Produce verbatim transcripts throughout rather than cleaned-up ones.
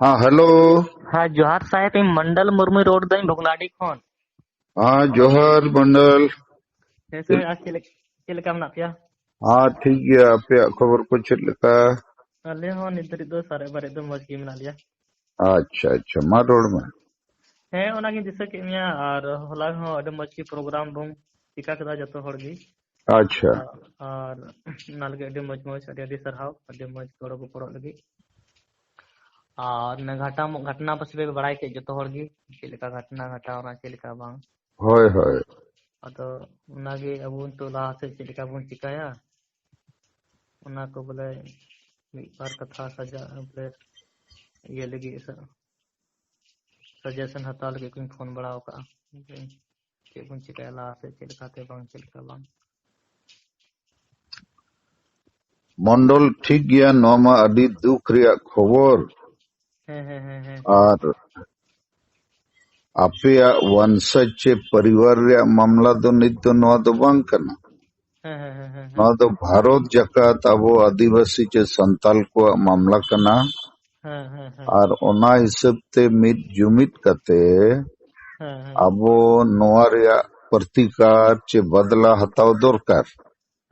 ᱦᱮᱸ, ᱦᱮᱞᱳ᱾ ᱦᱮᱸ, ᱡᱚᱦᱟᱨ ᱥᱟᱦᱮᱵᱽ, ᱤᱧ ᱢᱚᱱᱰᱚᱞ ᱢᱩᱨᱢᱩᱧ ᱨᱚᱲ ᱫᱟᱹᱧ ᱵᱷᱚᱜᱽᱱᱟᱰᱤ ᱠᱷᱚᱱ᱾ ᱦᱮᱸ, ᱡᱚᱦᱟᱨ ᱢᱚᱱᱰᱚᱞ᱾ ᱦᱮᱸ ᱥᱟᱦᱮᱵᱽ, ᱟᱨ ᱪᱮᱫ ᱞᱮᱠ-, ᱪᱮᱫ ᱞᱮᱠᱟ ᱢᱮᱱᱟᱜ ᱯᱮᱭᱟ? ᱦᱮᱸ, ᱴᱷᱤᱠ ᱜᱮᱭᱟ᱾ ᱟᱯᱮᱭᱟᱜ ᱠᱷᱚᱵᱚᱨ ᱠᱚ ᱪᱮᱫ ᱞᱮᱠᱟ? ᱟᱞᱮ ᱦᱚᱸ ᱱᱤᱛ ᱫᱷᱟᱹᱨᱤᱡ ᱫᱚ ᱥᱟᱨᱮᱡ ᱵᱟᱨᱮᱡ ᱫᱚ ᱢᱚᱡᱽ ᱜᱮ ᱢᱮᱱᱟᱜ ᱞᱮᱭᱟ᱾ ᱟᱪᱪᱷᱟ, ᱟᱪᱪᱷᱟ, ᱢᱟ ᱨᱚᱲ ᱢᱮ᱾ ᱦᱮᱸ, ᱚᱱᱟᱜᱤᱧ ᱫᱤᱥᱟᱹ ᱠᱮᱫ ᱢᱮᱭᱟ, ᱟᱨ ᱦᱚᱞᱟ ᱦᱚᱸ ᱟᱹᱰᱤ ᱢᱚᱡᱽ ᱜᱮ ᱯᱨᱳᱜᱨᱟᱢ ᱵᱚᱱ ᱪᱤᱠᱟ ᱠᱮᱫᱟ ᱡᱚᱛᱚ ᱦᱚᱲ ᱜᱮ᱾ ᱟᱪᱪᱷᱟ᱾ ᱟᱨ, ᱟᱨ ᱚᱱᱟ ᱞᱟᱹᱜᱤᱫ ᱟᱹᱰᱤ ᱢᱚᱡᱽ ᱢᱚᱡᱽ, ᱟᱹᱰᱤ ᱟᱹᱰᱤ ᱥᱟᱨᱦᱟᱣ, ᱟᱹᱰᱤ ᱢᱚᱡᱽ ᱜᱚᱲᱚ ᱜᱚᱯᱚᱲᱚᱜ ᱞᱟᱹᱜᱤᱫ᱾ ᱟᱨ ᱚᱱᱟ ᱜᱷᱟᱴᱟ-, ᱜᱷᱟᱴᱱᱟ ᱯᱟᱥᱮ ᱯᱮ ᱵᱟᱲᱟᱭ ᱠᱮᱫ ᱡᱚᱛᱚ ᱦᱚᱲ ᱜᱮ, ᱪᱮᱫ ᱞᱮᱠᱟ ᱜᱷᱟᱴᱱᱟ ᱜᱷᱟᱴᱟᱣ ᱮᱱᱟ, ᱪᱮᱫ ᱞᱮᱠᱟ ᱵᱟᱝ᱾ ᱦᱳᱭ, ᱦᱳᱭ᱾ ᱟᱫᱚ ᱚᱱᱟᱜᱮ ᱟᱵᱚ ᱱᱤᱛᱚᱜ ᱞᱟᱦᱟ ᱥᱮᱫ ᱪᱮᱫ ᱞᱮᱠᱟ ᱵᱚᱱ ᱪᱤᱠᱟᱭᱟ, ᱚᱱᱟ ᱠᱚ ᱵᱚᱞᱮ ᱢᱤᱫ ᱵᱟᱨ ᱠᱟᱛᱷᱟ ᱥᱟᱡᱟ-, ᱵᱚᱞᱮ ᱤᱭᱟᱹ ᱞᱟᱹᱜᱤᱫ ᱥᱟ-, suggestion ᱦᱟᱛᱟᱣ ᱞᱟᱹᱜᱤᱫ ᱠᱚᱧ ᱯᱷᱳᱱ ᱵᱟᱲᱟ ᱟᱠᱟᱫᱼᱟ᱾ ᱪᱮᱫ ᱵᱚᱱ ᱪᱤᱠᱟᱹᱭᱟ ᱞᱟᱦᱟ ᱥᱮᱫ, ᱪᱮᱫ ᱞᱮᱠᱟᱛᱮ ᱵᱟᱝ, ᱪᱮᱫ ᱞᱮᱠᱟ ᱵᱟᱝ᱾ ᱢᱚᱱᱰᱚᱞ, ᱴᱷᱤᱠ ᱜᱮᱭᱟ, ᱱᱚᱣᱟ ᱢᱟ ᱟᱹᱰᱤ ᱫᱩᱠ ᱨᱮᱭᱟᱜ ᱠᱷᱚᱵᱚᱨ᱾ ᱦᱮᱸ, ᱦᱮᱸ, ᱦᱮᱸ, ᱦᱮᱸ᱾ ᱟᱨ ᱟᱯᱮᱭᱟᱜ ᱣᱚᱝᱥᱚᱡᱽ ᱪᱮ ᱯᱚᱨᱤᱵᱟᱨ ᱨᱮᱭᱟᱜ ᱢᱟᱢᱞᱟ ᱫᱚ ᱱᱤᱛ ᱫᱚ ᱱᱚᱣᱟ ᱫᱚ ᱵᱟᱝ ᱠᱟᱱᱟ᱾ ᱦᱮᱸ, ᱦᱮᱸ, ᱦᱮᱸ, ᱦᱮᱸ, ᱦᱮᱸ᱾ ᱱᱚᱣᱟ ᱫᱚ ᱵᱷᱟᱨᱚᱛ ᱡᱟᱠᱟᱛ ᱟᱵᱚ ᱟᱹᱫᱤᱵᱟᱹᱥᱤ ᱪᱮ ᱥᱟᱱᱛᱟᱞ ᱠᱚᱣᱟᱜ ᱢᱟᱢᱞᱟ ᱠᱟᱱᱟ᱾ ᱦᱮᱸ, ᱦᱮᱸ, ᱦᱮᱸ᱾ ᱟᱨ ᱚᱱᱟ ᱦᱤᱥᱟᱹᱵ ᱛᱮ ᱢᱤᱫ ᱡᱩᱢᱤᱫ ᱠᱟᱛᱮ ᱦᱮᱸ, ᱦᱮᱸ᱾ ᱟᱵᱚ ᱱᱚᱣᱟ ᱨᱮᱭᱟᱜ ᱯᱨᱚᱛᱤᱠᱟᱨ ᱪᱮ ᱵᱟᱫᱞᱟ ᱦᱟᱛᱟᱣ ᱫᱚᱨᱠᱟᱨ᱾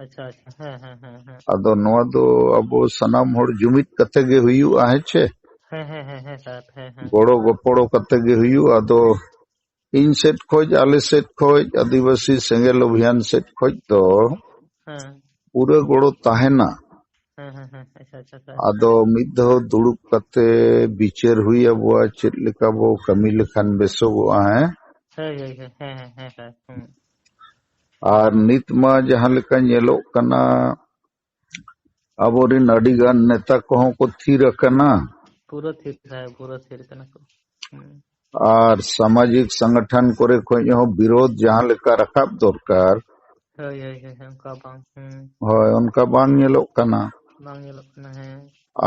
ᱟᱪᱪᱷᱟ, ᱟᱪᱪᱷᱟ᱾ ᱦᱮᱸ, ᱦᱮᱸ, ᱦᱮᱸ, ᱦᱮᱸ᱾ ᱟᱫᱚ ᱱᱚᱣᱟ ᱫᱚ ᱟᱵᱚ ᱥᱟᱱᱟᱢ ᱦᱚᱲ ᱡᱩᱢᱤᱫ ᱠᱟᱛᱮ ᱜᱮ ᱦᱩᱭᱩᱜᱼᱟ, ᱦᱮᱸ ᱪᱮ? ᱦᱮᱸ, ᱦᱮᱸ, ᱦᱮᱸ, ᱦᱮᱸ, ᱥᱟᱦᱮᱵᱽ, ᱦᱮᱸ, ᱦᱮᱸ᱾ ᱜᱚᱲᱚ ᱜᱚᱯᱚᱲᱚ ᱠᱟᱛᱮ ᱜᱮ ᱦᱩᱭᱩᱜᱼᱟ᱾ ᱟᱫᱚ ᱤᱧ ᱥᱮᱫ ᱠᱷᱚᱡ, ᱟᱞᱮ ᱥᱮᱫ ᱠᱷᱚᱡ, ᱟᱹᱫᱤᱵᱟᱹᱥᱤ ᱥᱮᱸᱜᱮᱞ ᱚᱵᱷᱤᱭᱟᱱ ᱥᱮᱫ ᱠᱷᱚᱡ ᱫᱚ ᱦᱮᱸ᱾ ᱯᱩᱨᱟᱹ ᱜᱚᱲᱚ ᱛᱟᱦᱮᱱᱟ᱾ ᱦᱮᱸ, ᱦᱮᱸ, ᱦᱮᱸ᱾ ᱟᱪᱪᱷᱟ, ᱟᱪᱪᱷᱟ, ᱟᱪᱪᱷᱟ᱾ ᱟᱫᱚ ᱢᱤᱫ ᱫᱷᱟᱣ ᱫᱩᱲᱩᱵ ᱠᱟᱛᱮ ᱵᱤᱪᱟᱹᱨ ᱦᱩᱭ ᱟᱵᱚᱣᱟ, ᱪᱮᱫ ᱞᱮᱠᱟ ᱵᱚ ᱠᱟᱹᱢᱤ ᱞᱮᱠᱷᱟᱱ ᱵᱮᱥᱚᱜᱚᱜᱼᱟ, ᱦᱮᱸ? ᱦᱳᱭ, ᱦᱳᱭ, ᱦᱳᱭ᱾ ᱦᱮᱸ, ᱦᱮᱸ, ᱦᱮᱸ, ᱥᱟᱦᱮᱵᱽ᱾ ᱦᱩᱸ᱾ ᱟᱨ ᱱᱤᱛ ᱢᱟ ᱡᱟᱦᱟᱸ ᱞᱮᱠᱟ ᱧᱮᱞᱚᱜ ᱠᱟᱱᱟ, ᱟᱵᱚᱨᱮᱱ ᱟᱹᱰᱤ ᱜᱟᱱ ᱱᱮᱛᱟ ᱠᱚᱦᱚᱸ ᱠᱚ ᱛᱷᱤᱨ ᱟᱠᱟᱱᱟ᱾ ᱯᱩᱨᱟᱹ ᱛᱷᱤᱨ, ᱥᱟᱦᱮᱵᱽ, ᱯᱩᱨᱟᱹ ᱛᱷᱤᱨ ᱠᱟᱱᱟ ᱠᱚ᱾ ᱦᱩᱸ᱾ ᱟᱨ ᱥᱟᱢᱟᱡᱤᱠ ᱥᱚᱝᱜᱚᱴᱷᱚᱱ ᱠᱚᱨᱮ ᱠᱷᱚᱱ ᱦᱚᱸ ᱵᱤᱨᱳᱫᱷ ᱡᱟᱦᱟᱸ ᱞᱮᱠᱟ ᱨᱟᱠᱟᱵ ᱫᱚᱨᱠᱟᱨ, ᱦᱳᱭ, ᱦᱳᱭ, ᱦᱳᱭ, ᱦᱳᱭ, ᱚᱱᱠᱟ ᱵᱟᱝ᱾ ᱦᱩᱸ᱾ ᱦᱳᱭ, ᱚᱱᱠᱟ ᱵᱟᱝ ᱧᱮᱞᱚᱜ ᱠᱟᱱᱟ᱾ ᱵᱟᱝ ᱧᱮᱞᱚᱜ ᱠᱟᱱᱟ, ᱦᱮᱸ᱾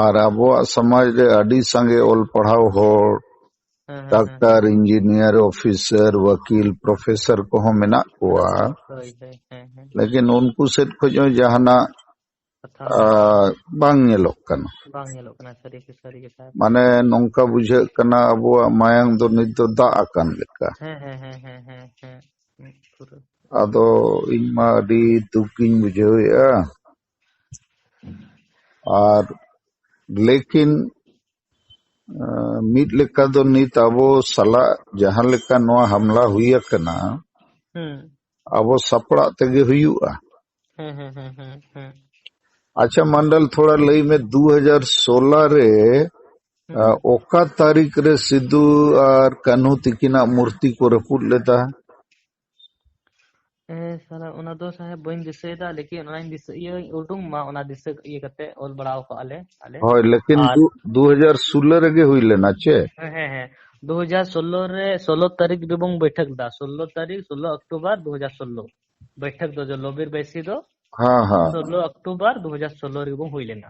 ᱟᱨ ᱟᱵᱚᱣᱟᱜ ᱥᱚᱢᱟᱡᱽ ᱨᱮ ᱟᱹᱰᱤ ᱥᱟᱸᱜᱮ ᱚᱞ ᱯᱟᱲᱦᱟᱣ ᱦᱚᱲ, ᱦᱮᱸ, ᱦᱮᱸ, ᱦᱮᱸ᱾ ᱰᱟᱠᱛᱟᱨ, ᱤᱧᱡᱤᱱᱤᱭᱟᱨ, ᱚᱯᱷᱤᱥᱟᱨ, ᱣᱟᱹᱠᱤᱞ, ᱯᱨᱚᱯᱷᱮᱥᱚᱨ ᱠᱚᱦᱚᱸ ᱢᱮᱱᱟᱜ ᱠᱚᱣᱟ᱾ ᱦᱳᱭ, ᱦᱳᱭ, ᱦᱮᱸ, ᱦᱮᱸ᱾ ᱞᱮᱠᱤᱱ ᱩᱱᱠᱩ ᱥᱮᱫ ᱠᱷᱚᱱ ᱦᱚᱸ ᱡᱟᱦᱟᱱᱟᱜ ᱠᱟᱛᱷᱟ ᱟᱨ ᱵᱟᱝ ᱧᱮᱞᱚᱜ ᱠᱟᱱᱟ᱾ ᱵᱟᱝ ᱧᱮᱞᱚᱜ ᱠᱟᱱᱟ, ᱥᱟᱹᱨᱤ ᱜᱮ, ᱥᱟᱹᱨᱤ ᱜᱮ ᱥᱟᱦᱮᱵᱽ᱾ ᱢᱟᱱᱮ ᱱᱚᱝᱠᱟ ᱵᱩᱡᱷᱟᱹᱜ ᱠᱟᱱᱟ ᱟᱵᱚᱣᱟᱜ ᱢᱟᱭᱟᱝ ᱫᱚ ᱱᱤᱛ ᱫᱚ ᱫᱟᱜ ᱟᱠᱟᱱ ᱞᱮᱠᱟ᱾ ᱦᱮᱸ, ᱦᱮᱸ, ᱦᱮᱸ, ᱦᱮᱸ, ᱦᱮᱸ, ᱦᱮᱸ, ᱯᱩᱨᱟᱹ᱾ ᱟᱫᱚ ᱤᱧ ᱢᱟ ᱟᱹᱰᱤ ᱫᱩᱠ ᱜᱤᱧ ᱵᱩᱡᱷᱟᱹᱣᱮᱫᱼᱟ᱾ ᱟᱨ ᱞᱮᱠᱤᱱ, ᱟᱸ, ᱢᱤᱫ ᱞᱮᱠᱟ ᱫᱚ ᱱᱤᱛ ᱟᱵᱚ ᱥᱟᱞᱟᱜ ᱡᱟᱦᱟᱸ ᱞᱮᱠᱟ ᱱᱚᱣᱟ ᱦᱟᱢᱞᱟ ᱦᱩᱭ ᱟᱠᱟᱱᱟ, ᱦᱩᱸ᱾ ᱟᱵᱚ ᱥᱟᱯᱲᱟᱜ ᱛᱮᱜᱮ ᱦᱩᱭᱩᱜᱼᱟ᱾ ᱦᱮᱸ, ᱦᱮᱸ, ᱦᱮᱸ, ᱦᱮᱸ, ᱦᱮᱸ᱾ ᱟᱪᱪᱷᱟ ᱢᱟᱱᱰᱟᱞ, ᱛᱷᱚᱲᱟ ᱞᱟᱹᱭ ᱢᱮ, ᱫᱩ ᱦᱟᱡᱟᱨ ᱥᱳᱞᱟ ᱨᱮ, ᱦᱩᱸ᱾ ᱟ, ᱚᱠᱟ ᱛᱟᱹᱨᱤᱠᱷ ᱨᱮ ᱥᱤᱫᱩ ᱟᱨ ᱠᱟᱹᱱᱦᱩ ᱛᱤᱠᱤᱱᱟᱜ ᱢᱩᱨᱛᱤ ᱠᱚ ᱨᱟᱹᱯᱩᱫ ᱞᱮᱫᱟ? ᱮ, ᱥᱟᱞᱟ, ᱚᱱᱟ ᱫᱚ ᱥᱟᱦᱮᱵᱽ ᱵᱟᱹᱧ ᱫᱤᱥᱟᱹᱭᱮᱫᱟ, ᱞᱮᱠᱤᱱ ᱚᱱᱟᱧ ᱫᱤᱥᱟᱹ, ᱤᱭᱟᱹ, ᱩᱰᱩᱝ ᱢᱟ, ᱚᱱᱟ ᱫᱤᱥᱟᱹ ᱤᱭᱟᱹ ᱠᱟᱛᱮ ᱚᱞ ᱵᱟᱲᱟᱣ ᱠᱟᱜᱼᱟ ᱞᱮ ᱟᱞᱮ᱾ ᱦᱳᱭ, ᱞᱮᱠᱤᱱ ᱟᱨ ᱫᱩ-, ᱫᱩ ᱦᱟᱡᱟᱨ ᱥᱳᱞᱟ ᱨᱮᱜᱮ ᱦᱩᱭ ᱞᱮᱱᱟ ᱪᱮ? ᱦᱮᱸ, ᱦᱮᱸ, ᱦᱮᱸ᱾ ᱫᱩ ᱦᱟᱡᱟᱨ ᱥᱳᱞᱳ ᱨᱮ, ᱥᱳᱞᱳ ᱛᱟᱹᱨᱤᱠᱷ ᱨᱮᱵᱚᱱ ᱵᱟᱹᱭᱴᱷᱟᱹᱠ ᱞᱮᱫᱟ, ᱥᱳᱞᱳ ᱛᱟᱹᱨᱤᱠᱷ, ᱥᱳᱞᱳ ᱚᱠᱴᱳᱵᱚᱨ ᱫᱩ ᱦᱟᱡᱟᱨ ᱥᱳᱞᱳ᱾ ᱵᱟᱹᱭᱴᱷᱟᱹᱠ ᱫᱚ ᱡᱚ-, ᱞᱚᱵᱤᱨ ᱵᱟᱹᱭᱥᱤ ᱫᱚ ᱦᱮᱸ, ᱦᱮᱸ᱾ ᱥᱳᱞᱳ ᱚᱠᱴᱳᱵᱚᱨ ᱫᱩ ᱦᱟᱡᱟᱨ ᱥᱳᱞᱳ ᱨᱮᱵᱚᱱ ᱦᱩᱭ ᱞᱮᱱᱟ᱾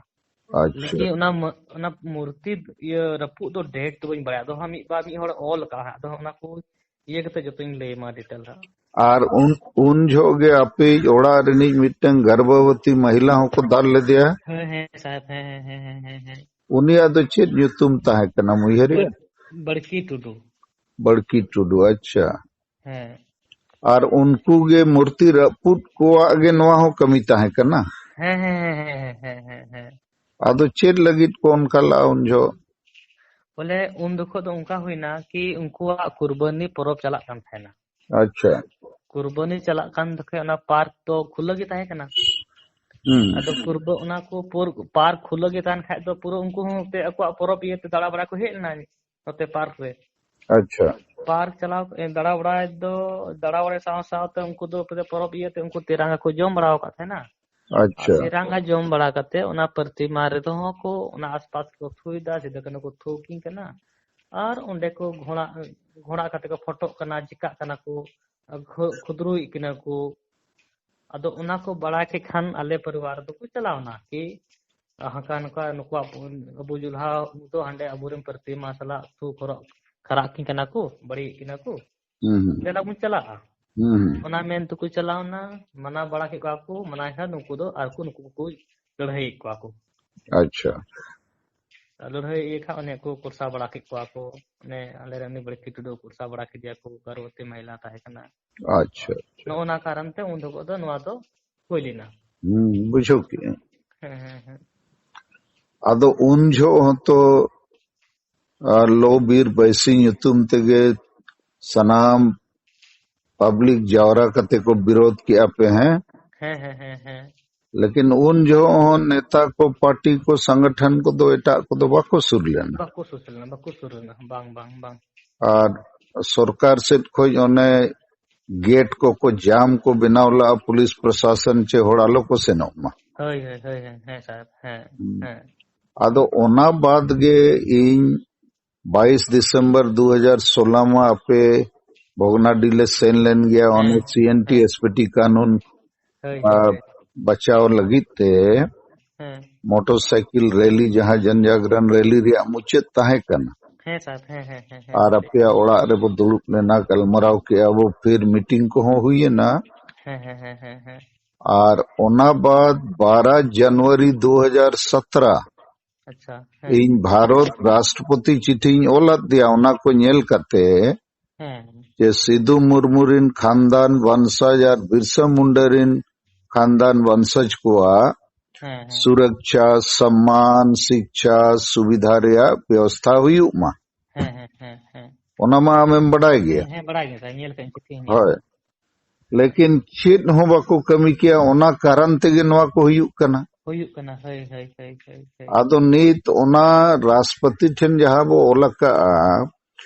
ᱟᱪᱪᱷᱟ᱾ ᱞᱮᱠᱤᱱ ᱚᱱᱟ ᱢ-, ᱚᱱᱟ ᱢᱩᱨᱛᱤ ᱤᱭᱟᱹ ᱨᱟᱹᱯᱩᱫ ᱫᱚ date ᱫᱚ ᱵᱟᱹᱧ ᱵᱟᱲᱟᱭᱟ, ᱟᱫᱚ ᱦᱟᱸᱜ ᱢᱤᱫ ᱵᱟᱨ ᱢᱤᱫ ᱦᱚᱲ ᱚᱞ ᱟᱠᱟᱫᱼᱟ ᱦᱟᱸᱜ, ᱟᱫᱚ ᱚᱱᱟ ᱠᱚ ᱤᱭᱟᱹ ᱠᱟᱛᱮ ᱡᱚᱛᱚᱧ ᱞᱟᱹᱭ ᱟᱢᱟ detail ᱦᱟᱸᱜ᱾ ᱟᱨ ᱩᱱ, ᱩᱱ ᱡᱚᱦᱚᱜ ᱜᱮ ᱟᱯᱮᱭᱤᱡ ᱚᱲᱟᱜ ᱨᱤᱱᱤᱡ ᱢᱤᱫᱴᱟᱝ ᱜᱚᱨᱵᱷᱚᱵᱚᱛᱤ ᱢᱚᱦᱤᱞᱟ ᱦᱚᱸᱠᱚ ᱫᱟᱞ ᱞᱮᱫᱮᱭᱟ᱾ ᱦᱮᱸ, ᱦᱮᱸ, ᱥᱟᱦᱮᱵᱽ, ᱦᱮᱸ, ᱦᱮᱸ, ᱦᱮᱸ, ᱦᱮᱸ, ᱦᱮᱸ᱾ ᱩᱱᱤᱭᱟᱜ ᱫᱚ ᱪᱮᱫ ᱧᱩᱛᱩᱢ ᱛᱟᱦᱮᱸ ᱠᱟᱱᱟ ᱩᱭᱦᱟᱹᱨ ᱨᱮ? ᱵᱟᱹᱲ-, ᱵᱟᱹᱲᱠᱤ ᱴᱩᱰᱩ᱾ ᱵᱟᱹᱲᱠᱤ ᱴᱩᱰᱩ, ᱟᱪᱪᱷᱟ᱾ ᱦᱮᱸ᱾ ᱟᱨ ᱩᱱᱠᱩ ᱜᱮ ᱢᱩᱨᱛᱤ ᱨᱟᱹᱯᱩᱫ ᱠᱚᱣᱟᱜ ᱜᱮ ᱱᱚᱣᱟ ᱦᱚᱸ ᱠᱟᱹᱢᱤ ᱛᱟᱦᱮᱸ ᱠᱟᱱᱟ? ᱦᱮᱸ, ᱦᱮᱸ, ᱦᱮᱸ, ᱦᱮᱸ, ᱦᱮᱸ, ᱦᱮᱸ, ᱦᱮᱸ᱾ ᱟᱫᱚ ᱪᱮᱫ ᱞᱟᱹᱜᱤᱫ ᱠᱚ ᱚᱱᱠᱟ ᱞᱮᱫᱼᱟ ᱩᱱ ᱡᱚᱦᱚᱜ? ᱵᱚᱞᱮ ᱩᱱ ᱡᱚᱠᱷᱚᱱ ᱫᱚ ᱚᱱᱠᱟ ᱦᱩᱭᱱᱟ ᱠᱤ ᱩᱱᱠᱩᱣᱟᱜ ᱠᱩᱨᱵᱟᱱᱤ ᱯᱚᱨᱚᱵᱽ ᱪᱟᱞᱟᱜ ᱠᱟᱱ ᱛᱟᱦᱮᱱᱟ᱾ ᱟᱪᱪᱷᱟ᱾ ᱠᱩᱨᱵᱟᱱᱤ ᱪᱟᱞᱟᱜ ᱠᱟᱱ ᱡᱚᱠᱷᱚᱱ ᱚᱱᱟ park ᱫᱚ ᱠᱷᱩᱞᱟᱹ ᱜᱮ ᱛᱟᱦᱮᱸ ᱠᱟᱱᱟ᱾ ᱦᱩᱸ᱾ ᱟᱫᱚ ᱠᱩᱨᱵᱟ-, ᱚᱱᱟ ᱠᱚ ᱯᱚᱨ-, park ᱠᱷᱩᱞᱟᱹ ᱜᱮ ᱛᱟᱦᱮᱱ ᱠᱷᱟᱡ ᱫᱚ ᱯᱩᱨᱟᱹ ᱩᱱᱠᱩ ᱦᱚᱸ ᱮᱱᱛᱮ ᱟᱠᱚᱣᱟᱜ ᱯᱚᱨᱚᱵᱽ ᱤᱭᱟᱹᱛᱮ ᱫᱟᱬᱟ ᱵᱟᱲᱟ ᱠᱚ ᱦᱮᱡ ᱞᱮᱱᱟ ᱱᱚᱛᱮ park ᱨᱮ᱾ ᱟᱪᱪᱷᱟ᱾ Park ᱪᱟᱞᱟᱣ, ᱮ, ᱫᱟᱬᱟ ᱵᱟᱲᱟᱭ ᱫᱚ, ᱫᱟᱬᱟ ᱵᱟᱲᱟᱭ ᱥᱟᱶ ᱥᱟᱶᱛᱮ ᱩᱱᱠᱩ ᱫᱚ ᱯᱚᱨᱚᱵᱽ ᱤᱭᱟᱹᱛᱮ ᱩᱱᱠᱩ ᱛᱮᱨᱟᱝᱜᱟ ᱠᱚ ᱡᱚᱢ ᱵᱟᱲᱟ ᱟᱠᱟᱫ ᱛᱟᱦᱮᱱᱟ᱾ ᱟᱨ ᱟᱪᱪᱷᱟ᱾ ᱛᱮᱨᱟᱝᱜᱟ ᱡᱚᱢ ᱵᱟᱲᱟ ᱠᱟᱛᱮ ᱚᱱᱟ ᱯᱨᱚᱛᱤᱢᱟ ᱨᱮᱫᱚ ᱦᱚᱸ ᱠᱚ ᱚᱱᱟ ᱟᱥᱯᱟᱥ ᱠᱚ ᱛᱷᱩᱭ ᱫᱟ, ᱥᱤᱫᱩ ᱠᱟᱹᱱᱦᱩ ᱠᱚ ᱛᱷᱩ ᱠᱤᱱ ᱠᱟᱱᱟ᱾ ᱟᱨ ᱚᱸᱰᱮ ᱠᱚ ᱜᱷᱚᱲᱟ, ᱜᱷᱚᱲᱟ ᱠᱟᱛᱮ ᱠᱚ ᱯᱷᱳᱴᱳᱜ ᱠᱟᱱᱟ, ᱪᱤᱠᱟᱹᱜ ᱠᱟᱱᱟ ᱠᱚ, ᱠᱷᱩ-, ᱠᱷᱩᱫᱽᱨᱩᱭᱮᱫ ᱠᱤᱱᱟ ᱠᱚ᱾ ᱟᱫᱚ ᱚᱱᱟ ᱠᱚ ᱵᱟᱲᱟᱭ ᱠᱮᱫ ᱠᱷᱟᱱ ᱟᱞᱮ ᱯᱚᱨᱤᱵᱟᱨ ᱫᱚᱠᱚ ᱪᱟᱞᱟᱣ ᱮᱱᱟ ᱠᱤ ᱦᱟᱱᱠᱟ ᱱᱚᱝᱠᱟ ᱱᱩᱠᱩᱣᱟᱜ ᱟᱵᱚ ᱡᱩᱞᱦᱟ ᱫᱚ ᱦᱟᱸᱰᱮ ᱟᱵᱚᱨᱮᱱ ᱯᱨᱚᱛᱤᱢᱟ ᱥᱟᱞᱟᱜ ᱛᱷᱩ ᱠᱷᱚᱨᱚᱜ ᱠᱷᱟᱨᱟᱜ ᱠᱤᱱ ᱠᱟᱱᱟ ᱠᱚ, ᱵᱟᱹᱲᱤᱡ ᱠᱤᱱᱟ ᱠᱚ᱾ ᱦᱩᱸ, ᱦᱩᱸ᱾ ᱫᱮᱞᱟ ᱵᱚᱱ ᱪᱟᱞᱟᱜᱼᱟ᱾ ᱦᱩᱸ, ᱦᱩᱸ᱾ ᱚᱱᱟ ᱢᱮᱱ ᱛᱮᱠᱚ ᱪᱟᱞᱟᱣ ᱮᱱᱟ, ᱢᱟᱱᱟ ᱵᱟᱲᱟ ᱠᱮᱫ ᱠᱚᱣᱟ ᱠᱚ, ᱢᱟᱱᱟ ᱠᱷᱟᱱ ᱩᱱᱠᱩ ᱫᱚ ᱟᱨ ᱠᱚ ᱱᱩᱠᱩ ᱠᱚᱠᱚ ᱞᱟᱹᱲᱦᱟᱹᱭᱮᱫ ᱠᱚᱣᱟ ᱠᱚ᱾ ᱟᱪᱪᱷᱟ᱾ ᱞᱟᱹᱲᱦᱟᱹᱭ ᱤᱭᱟᱹ ᱠᱷᱟᱱ ᱚᱱᱮ ᱠᱚ ᱠᱚᱨᱥᱟ ᱵᱟᱲᱟ ᱠᱮᱫ ᱠᱚᱣᱟ ᱠᱚ, ᱚᱱᱮ ᱟᱞᱮ ᱨᱮᱱ ᱩᱱᱤ ᱵᱟᱹᱲᱠᱤ ᱴᱩᱰᱩ ᱠᱚᱨᱥᱟ ᱵᱟᱲᱟ ᱠᱮᱫᱮᱭᱟ ᱠᱚ, ᱜᱚᱨᱵᱷᱚᱵᱚᱛᱤ ᱢᱟᱦᱤᱞᱟ ᱛᱟᱦᱮᱸ ᱠᱟᱱᱟ᱾ ᱟᱪᱪᱷᱟ᱾ ᱱᱚᱜᱼᱚ ᱱᱟ ᱠᱟᱨᱚᱱ ᱛᱮ ᱩᱱ ᱡᱚᱠᱷᱚᱱ ᱫᱚ ᱱᱚᱣᱟ ᱫᱚ ᱦᱩᱭ ᱞᱮᱱᱟ᱾ ᱦᱩᱸ, ᱵᱩᱡᱷᱟᱹᱣ ᱠᱮᱜᱼᱟᱹᱧ᱾ ᱦᱮᱸ, ᱦᱮᱸ, ᱦᱮᱸ᱾ ᱟᱫᱚ ᱩᱱ ᱡᱚᱦᱚᱜ ᱦᱚᱸᱛᱚ, ᱟ, ᱞᱚ ᱵᱤᱨ ᱵᱟᱹᱭᱥᱤ ᱧᱩᱛᱩᱢ ᱛᱮᱜᱮ ᱥᱟᱱᱟᱢ ᱯᱟᱵᱽᱞᱤᱠ ᱡᱟᱣᱨᱟ ᱠᱟᱛᱮ ᱠᱚ ᱵᱤᱨᱳᱫ ᱠᱮᱜᱼᱟ ᱯᱮ, ᱦᱮᱸ? ᱦᱮᱸ, ᱦᱮᱸ, ᱦᱮᱸ, ᱦᱮᱸ᱾ ᱞᱮᱠᱤᱱ ᱩᱱ ᱡᱚᱦᱚᱜ ᱦᱚᱸ ᱱᱮᱛᱟ ᱠᱚ, ᱯᱟᱨᱴᱤ ᱠᱚ, ᱥᱚᱝᱜᱚᱴᱷᱚᱱ ᱠᱚᱫᱚ ᱮᱴᱟᱜ ᱠᱚᱫᱚ ᱵᱟᱠᱚ ᱥᱩᱨ ᱞᱮᱱᱟ᱾ ᱵᱟᱠᱚ ᱥᱩᱨ ᱞᱮᱱᱟ, ᱵᱟᱠᱚ ᱥᱩᱨ ᱞᱮᱱᱟ᱾ ᱵᱟᱝ, ᱵᱟᱝ, ᱵᱟᱝ᱾ ᱟᱨ ᱥᱚᱨᱠᱟᱨ ᱥᱮᱫ ᱠᱷᱚᱱ ᱚᱱᱮ ᱜᱮᱴ ᱠᱚᱠᱚ ᱡᱟᱢ ᱠᱚ ᱵᱮᱱᱟᱣ ᱞᱟᱜᱼᱟ, ᱯᱩᱞᱤᱥ ᱯᱨᱚᱥᱟᱥᱚᱱ ᱪᱮ ᱦᱚᱲ ᱟᱞᱚ ᱠᱚ ᱥᱮᱱᱚᱜ ᱢᱟ᱾ ᱦᱳᱭ, ᱦᱳᱭ, ᱦᱳᱭ, ᱦᱳᱭ, ᱦᱮᱸ, ᱥᱟᱨ, ᱦᱮᱸ, ᱦᱩᱸ᱾ ᱦᱮᱸ᱾ ᱟᱫᱚ ᱚᱱᱟ ᱵᱟᱫ ᱜᱮ ᱤᱧ ᱵᱟᱭᱤᱥ ᱰᱤᱥᱮᱢᱵᱚᱨ ᱫᱩ ᱦᱟᱡᱟᱨ ᱥᱳᱞᱟ ᱢᱟ ᱟᱯᱮ ᱵᱷᱚᱜᱽᱱᱟᱰᱤ ᱞᱮ ᱥᱮᱱ ᱞᱮᱱ ᱜᱮᱭᱟ, ᱚᱱᱮ ᱦᱮᱸ, ᱥᱤ ᱮᱱ ᱴᱤ ᱦᱮᱸ᱾ ᱮᱥ ᱯᱤ ᱴᱤ ᱠᱟᱹᱱᱩᱱ, ᱦᱳᱭ, ᱟ, ᱦᱳᱭ, ᱦᱳᱭ᱾ ᱵᱟᱪᱟᱣ ᱞᱟᱹᱜᱤᱫ ᱛᱮ ᱦᱮᱸ᱾ ᱢᱚᱴᱚᱨ ᱥᱟᱭᱠᱮᱞ ᱨᱮᱞᱤ, ᱡᱟᱦᱟᱸ ᱡᱚᱱ ᱡᱟᱜᱽᱨᱚᱱ ᱨᱮᱞᱤ ᱨᱮᱭᱟᱜ ᱢᱩᱪᱟᱹᱫ ᱛᱟᱦᱮᱸ ᱠᱟᱱᱟ, ᱦᱮᱸ, ᱥᱟᱨ, ᱦᱮᱸ, ᱦᱮᱸ, ᱦᱮᱸ, ᱦᱮᱸ, ᱟᱨ ᱴᱷᱤᱠ᱾ ᱟᱯᱮᱭᱟᱜ ᱚᱲᱟᱜ ᱨᱮᱵᱚ ᱫᱩᱲᱩᱵ ᱞᱮᱱᱟ, ᱜᱟᱞᱢᱟᱨᱟᱣ ᱠᱮᱜᱼᱟ ᱵᱚ, ᱯᱷᱤᱨ ᱢᱤᱴᱤᱝ ᱠᱚᱦᱚᱸ ᱦᱩᱭᱮᱱᱟ᱾ ᱦᱮᱸ, ᱦᱮᱸ, ᱦᱮᱸ, ᱦᱮᱸ, ᱦᱮᱸ᱾ ᱟᱨ ᱚᱱᱟ ᱵᱟᱫ ᱵᱟᱨᱟ ᱡᱟᱱᱩᱣᱟᱨᱤ ᱫᱩ ᱦᱟᱡᱟᱨ ᱥᱟᱛᱨᱟ ᱟᱪᱪᱷᱟ, ᱦᱮᱸ᱾ ᱤᱧ ᱵᱷᱟᱨᱚᱛ ᱨᱟᱥᱴᱨᱚᱯᱚᱛᱤ ᱪᱤᱴᱷᱤᱧ ᱚᱞ ᱟᱫᱮᱭᱟ, ᱚᱱᱟ ᱠᱚ ᱧᱮᱞ ᱠᱟᱛᱮ ᱦᱮᱸ᱾ ᱡᱮ ᱥᱤᱫᱩ ᱢᱩᱨᱢᱩ ᱨᱤᱱ ᱠᱷᱟᱱᱫᱟᱱ ᱵᱚᱝᱥᱚᱡᱽ ᱟᱨ ᱵᱤᱨᱥᱟ ᱢᱩᱱᱰᱟ ᱨᱤᱱ ᱠᱷᱟᱱᱫᱟᱱ ᱵᱚᱝᱥᱚᱡᱽ ᱠᱚᱣᱟᱜ ᱦᱮᱸ, ᱦᱮᱸ᱾ ᱥᱩᱨᱚᱠᱪᱷᱟ, ᱥᱚᱢᱢᱟᱱ, ᱥᱤᱠᱪᱷᱟ, ᱥᱩᱵᱤᱫᱷᱟ ᱨᱮᱭᱟᱜ ᱵᱮᱵᱚᱥᱛᱷᱟ ᱦᱩᱭᱩᱜ ᱢᱟ᱾ ᱦᱮᱸ, ᱦᱮᱸ, ᱦᱮᱸ, ᱦᱮᱸ᱾ ᱚᱱᱟ ᱢᱟ ᱟᱢᱮᱢ ᱵᱟᱰᱟᱭ ᱜᱮᱭᱟ᱾ ᱦᱮᱸ, ᱦᱮᱸ, ᱵᱟᱰᱟᱭ ᱜᱮ ᱥᱟᱨ, ᱧᱮᱞ ᱠᱟᱜ ᱟᱹᱧ ᱪᱤᱴᱷᱤ ᱦᱚᱸ ᱧᱮᱞ᱾ ᱦᱳᱭ᱾ ᱞᱮᱠᱤᱱ ᱪᱮᱫ ᱦᱚᱸ ᱵᱟᱠᱚ ᱠᱟᱹᱢᱤ ᱠᱮᱭᱟ, ᱚᱱᱟ ᱠᱟᱨᱚᱱ ᱛᱮᱜᱮ ᱱᱚᱣᱟ ᱠᱚ ᱦᱩᱭᱩᱜ ᱠᱟᱱᱟ᱾ ᱦᱩᱭᱩᱜ ᱠᱟᱱᱟ, ᱦᱳᱭ, ᱦᱳᱭ, ᱦᱳᱭ, ᱦᱳᱭ, ᱦᱳᱭ᱾ ᱟᱫᱚ ᱱᱤᱛ ᱚᱱᱟ ᱨᱟᱥᱴᱨᱚᱯᱚᱛᱤ ᱴᱷᱮᱱ ᱡᱟᱦᱟᱸ ᱵᱚ ᱚᱞ ᱟᱠᱟᱜᱼᱟ,